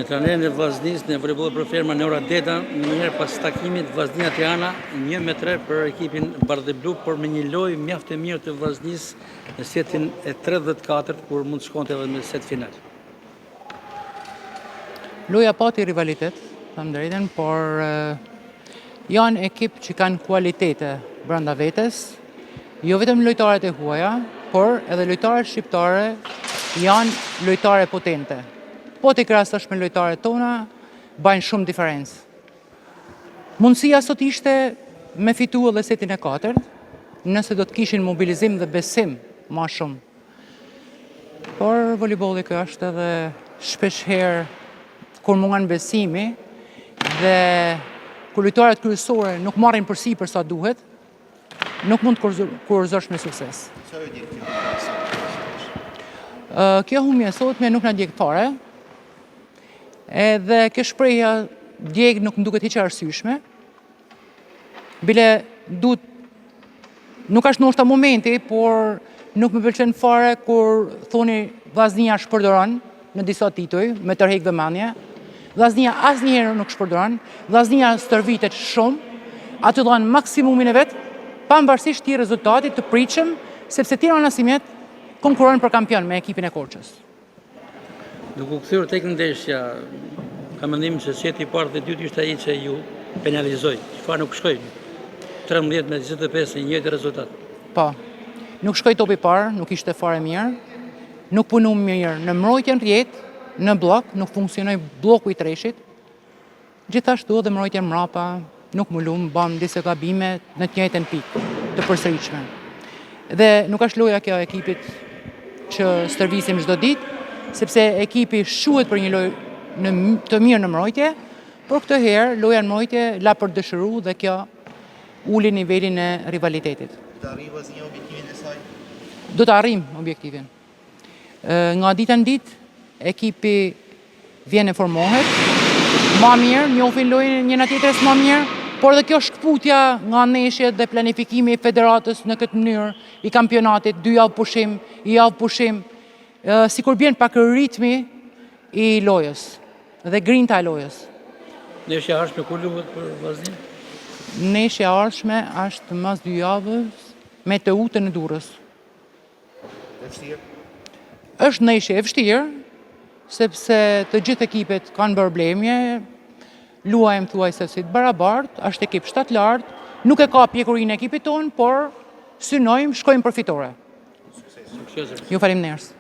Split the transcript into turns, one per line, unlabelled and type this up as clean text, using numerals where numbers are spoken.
trajnerin e Vllaznisë në volejboll Pro Ferma Nora Deda, menjëherë pas takimit Vllaznia Tirana 1-3 për ekipin bardheblu, por me një lojë mjaft të mirë të Vllaznisë në setin e 3 dhe të 4, kur mund të shkonte edhe në set final.
Loja pati rivalitet, them drejtën, por janë ekip që kanë kualitete brenda vetes, jo vetëm lojtarët e huaja, por edhe lojtarët shqiptare janë lojtare potente. Po t'i krahasosh me lojtarët tona, bajnë shumë diferencë. Mundësia sot ishte me fitu edhe setin e katërt, nëse do të kishin mobilizim dhe besim ma shumë. Por volejbolli kjo është edhe shpesh herë kur mungon besimi dhe kur lojtarët kryesore nuk marrin përsipër sa duhet, nuk mund të kurorëzosh me sukses.
Sa ju djeg kjo humbje sot?
Kjo humbje e sotme nuk na djeg fare. Edhe kjo shprehja djeg nuk më duket hiç e arsyeshme. Bile duhet nuk është ndoshta momenti, por nuk më pëlqen fare kur thoni Vllaznia shpërdoron në disa tituj me tërheq vëmendje. Vllaznia asnjëherë nuk shpërdoron, Vllaznia stërvitet shumë, aty dhanë maksimumin e vet, pavarësisht këtij rezultati të pritshëm, sepse Tirana simjet konkuron për kampion me ekipin e Korçës.
Duke u kthyer tek ndeshja, kam mendimin se seti i parë dhe i dytë ishte ai që ju penalizoi. Çfarë nuk shkoi? 13 me 25 i njëjti rezultat.
Po. Nuk shkoi topi i parë, nuk ishte fare mirë. Nuk punu mirë në mbrojtjen rrjet, në bllok, nuk funksionoi blloku i treshit. Gjithashtu edhe mbrojtjen mrapa, nuk mulum, bam disa gabime në të njëjtën pikë të përsëritshme. Dhe nuk është loja kjo e ekipit që stërvisim çdo ditë, sepse ekipi shquhet për një lojë në të mirë në mbrojtje, por këtë herë loja në mbrojtje la për dëshiru dhe kjo uli nivelin e rivalitetit.
Do të arrijë Vllaznia objektivin e saj?
Do të arrijmë objektivin. Nga dita në ditë, ekipi vjen e formohet, ma mirë, njofin lojën e njëna tjetrës ma mirë, por dhe kjo shkëputja nga ndeshjet dhe planifikimi i federatës në këtë mënyrë, i kampionatit, dy javë pushim, një javë pushim, sikur bjen pak ritmi i lojës dhe grinta e lojës.
Ndeshja e ardhshme kur luhet për Vllazninë?
Ndeshja e ardhshme është mas dy javës me Teutën në Durrës.
E vështirë?
Është ndeshje e vështirë, sepse të gjithë ekipet kanë bërë blerje, luajmë thuajse si të barabartë, është ekip shtatlartë, nuk e ka pjekurinë e ekipit tonë, por synojmë, shkojmë për fitore.
Suksese.
Ju faleminderit.